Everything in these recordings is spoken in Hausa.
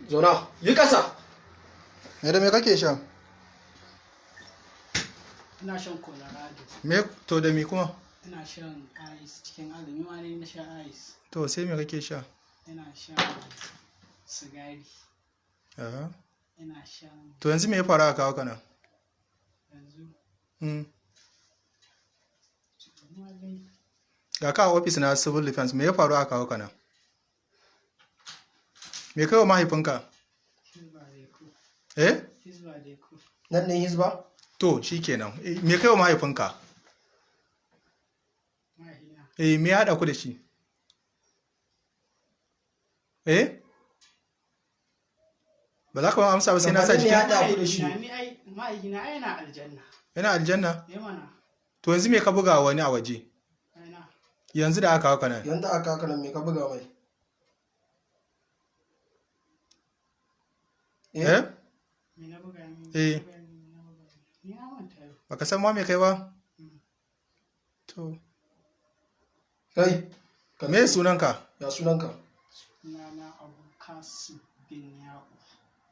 Zauna, yi kasa. Me da me kake sha? Ina shan Colorado. Me to da me kuma? Ina shan ice cikin azumi ma ne na sha ice. To sai me kake sha? Ina shan sigari. Aha. Ina shan To yanzu me ya faru a kawo kana? Yanzu ma dai. Ga ka a ofis na civil defense, me ya faru a kawo kana? Me kai wa mahaifinka? Hizba dai ko. Eh? Hizba dai ko. Nan ne hizba? To shikenan. Me kai wa mahaifinka? Mahaifina. Eh, me ya haɗa ku da shi? Eh? Ba za ka ba amsa ba sai na sa Kamar me ya jiki? haɗa ku da shi? Mahaifina ni ai mahaifina ai yana aljanna. Yana aljanna? Eh mana. To yanzu me ka buga wa wani a waje? Ina. Yanzu da aka kawo kana? Yanzu aka haka nan me ka buga mai? Eh? Me na buga mi? Eh. Me na buga mi? Me na buga mi? Ni na manta yau. Baka san ma me kai ba? To, Kai. me sunanka? Ya sunanka? Sunana Abu Kasim bin Ya'u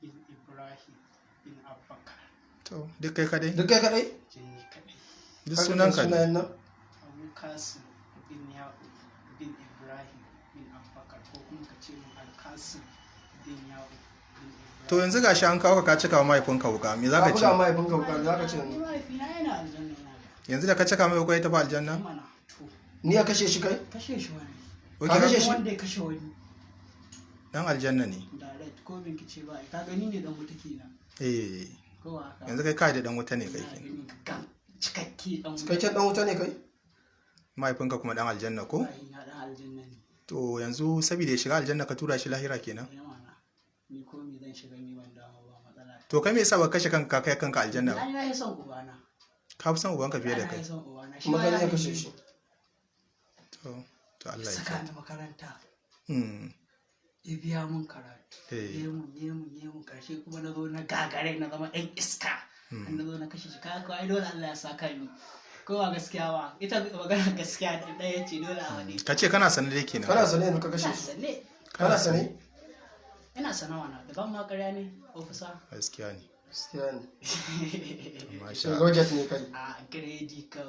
bin Ibrahim bin Abubakar. To, duk kai kadai? Duk kai kadai? Jini kaɗai. Duk Ka rike sunanka ne? sunayen nan? Abu Kasim bin Ya'u bin Ibrahim bin Abubakar ko kuma ka ce min Alkasim bin Ya'u bin Ibrahim. To yanzu gashi an kawo ka ka cika wa mahaifinka wuka, me za ka Ka ce? buga mahaifinka wuka, me za ka ce yanzu? Mahaifina yana aljanna yana da. Yanzu da ka cika mai wuka ya tafi aljanna? Mana to Ni ya kashe shi kai? kashe shi wani. Ok, Ka kashe shi? Wanda ya kashe wani Dan aljanna ne. direct ko binkice ba ka gani ne dan wuta kenan. Eh, Ko ba haka. yanzu kai kai da dan wuta ne kai Ina kenan. gani gam cikakke dan wuta. Cikakken dan wuta ne kai? Mahaifinka kuma dan aljanna ko? Mahaifina dan aljanna ne. To yanzu saboda ya shiga aljanna ka tura shi lahira kenan. Eh mana. Ni ko me zan shiga ni ban damu ba matsala. To kai me yasa ba kashe kanka kai kanka aljanna ba? Ai na yi son ubana. Ka fi son ubanka fiye da Na kai. yi son ubana. Shi Kuma ma kai ya ne ya kashe haife shi. ni. To Allah ya Saka kyauta. ni makaranta. Ya biya mun karatu. Eh. Ya mun ya mun ya mun karshe kuma na zo na gagare na zama ɗan iska. Har na zo na kashe shi kaga ko ai dole Allah ya saka ni. Ko ba gaskiya ba ita magana gaskiya ɗaya ce dole a faɗi. Ka ce kana sanar dai kenan. Kana sane yanzu ka kashe Ina shi? sane. Kana sane? Ina sanawa na daban ma ƙarya ne ofisa. Gaskiya ne. Gaskiya ne. Masha Sai Allah. roget ne kai. A gredi ka.